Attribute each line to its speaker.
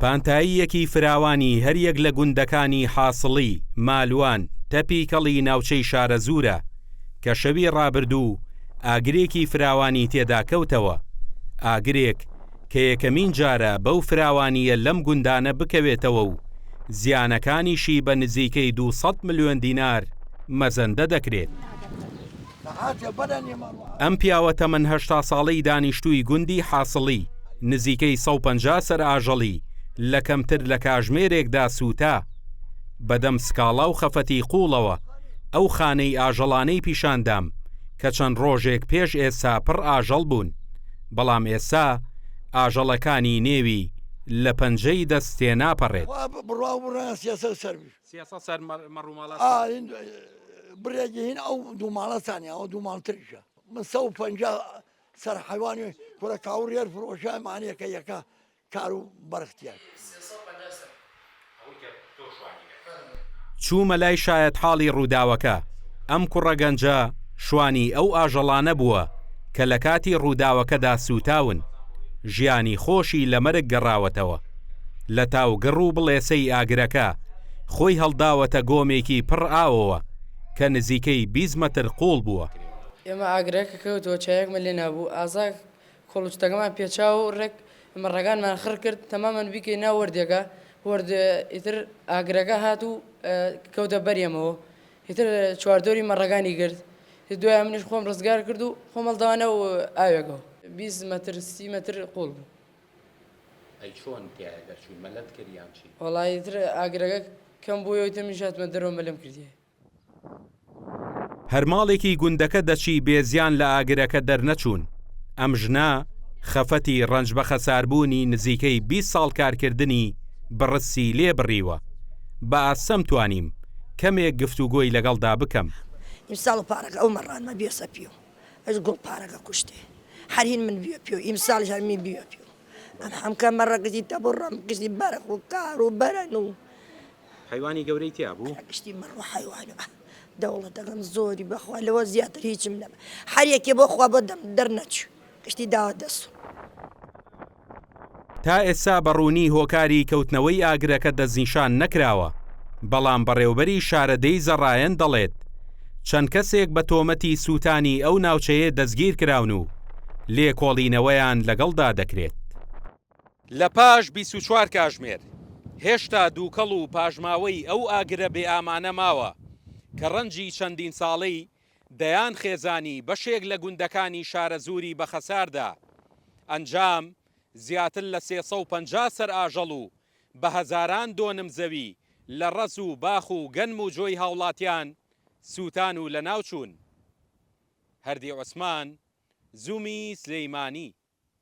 Speaker 1: پانتاییەکی فراوانی هەریەک لە گوندەکانی حاسڵی، مالوان، تەپی کەڵی ناوچەی شارەزوورە کە شەوی ڕابردوو ئاگرێکی فراوانی تێدا کەوتەوە، ئاگرێک کە یەکەمین جارە بەو فراوانییە لەم گوندانە بکەوێتەوە و زیانەکانیشی بە نزیکەی 200 ملیۆن دینار مەزەندە دەکرێت. ئەم پیاوە تەمەن 80 ساڵەی دانیشتووی گوندی حاسڵی، نزیکەی 150 سەر ئاژەڵی لە کەمتر لە کاژمێرێکدا سووتا. بەدەم سکاڵا و خەفەتی قووڵەوە ئەو خانەی ئاژەڵانەی پیشاندام کە چەند ڕۆژێک پێش ئێستا پڕ ئاژەڵ بوون، بەڵام ئێستا ئاژەڵەکانی نێوی لە پەنجەی دەست تێناپەڕێت. 300 سەر مەڕ و ماڵات
Speaker 2: بڕێکی هین ئەو دوو ماڵەتان ئەو دوو ماڵ تریشە من 150 سەر حیوانی کوڕە کاوڕێر فرۆشە مانەکە یەکە کار و بەرختیان.
Speaker 1: چوومە لای شایەتحاڵی ڕووداوەکە، ئەم کوڕە گەنجە شوانی ئەو ئاژەڵانە بووە کە لە کاتی ڕووداوەکەدا سووتاون، ژیانی خۆشی لە مەرگ گەڕاوەتەوە. لە تاو گڕ و بڵێسەی ئاگرەکە خۆی هەڵداوەتە گۆمێکی پڕ ئاوەوە کە نزیکەی 20 مەتر قووڵ بووە.
Speaker 3: ئێمە ئاگرەکە کەوتەوە چایەکمان لێ نابوو، ئازا کۆڵوچتەکەمان پێچا و ڕێک مەڕەکانمان خڕ کرد تەمامەن بیکەی ناو وەردێکە وەرد ئیتر ئاگرەکە هات و کەوتە بەر ئێمەوە ئیتر چواردەوری مەڕەکانی گرت دوای منیش خۆم ڕزگار کرد و خۆم هەڵداوە ناو ئاوێکەوە 20 مەتر 30 مەتر قوڵ بوو.
Speaker 1: ئەی چۆن تیایا دەرچووی مەلەت کرد یان چی؟
Speaker 3: وەڵا ئیتر ئاگرەکە کەم بوویەوە ئیتر منیش هاتمە دەرەوە مەلەم کردیە.
Speaker 1: هەر ماڵێکی گوندەکە دەچی بێ زیان لە ئاگرەکە دەرنەچوون. ئەم ژنە خەفەتی ڕەنج بە خەساربوونی نزیکەی 20 ساڵ کارکردنی بڕستی لێ بڕیوە. بە ئاستەم توانیم کەمێک گفتوگۆی لەگەڵدا بکەم.
Speaker 2: ئیمساڵ و پارەکە ئەو مەڕانمە بیەسە پیو ئەش گوڵ پارەکە کوشتێ هەر هین من بیە پیو ئیمساڵیش هەر من بیە پیو ئەم حەمکە مەڕە گشتی تەبڕەم گشتی بەرخ و کار و بەرەن و
Speaker 1: حەیوانی گەورەی تیا بوو؟
Speaker 2: گشتی مەڕ و حەیوان و دەوڵەتەکەم زۆری بەخوا لەوە زیاتر هیچم نەما هەر یەکێ بۆ خوا بۆ دەم دەرنەچوو گشتی داوە دەست و.
Speaker 1: تا ئێستا بە ڕوونی هۆکاری کەوتنەوەی ئاگرەکە دەستنیشان نەکراوە، بەڵام بەڕێوبەری شارەدێی زەڕایەن دەڵێت، چەند کەسێک بە تۆمەتی سووتانی ئەو ناوچەیە دەستگیرکراون و لێکۆڵینەوەیان لەگەڵدا دەکرێت. لە پاش 24 کاژمێر هێشتا دووکەڵ و پاشماوەی ئەو ئاگرە بێ ئامانە ماوە کە ڕەنجی چەندین ساڵەی دەیان خێزانی بەشێک لە گوندەکانی شارەزووری بە خەساردا ئەنجام زیاتر لە 350 سەر ئاژەڵ و بە هەزاران دۆنم زەوی لە ڕەز و باخ و گەنم و جۆی هاوڵاتیان سووتان و لەناوچوون. هەردی عوسمان، زومی سلیمانی.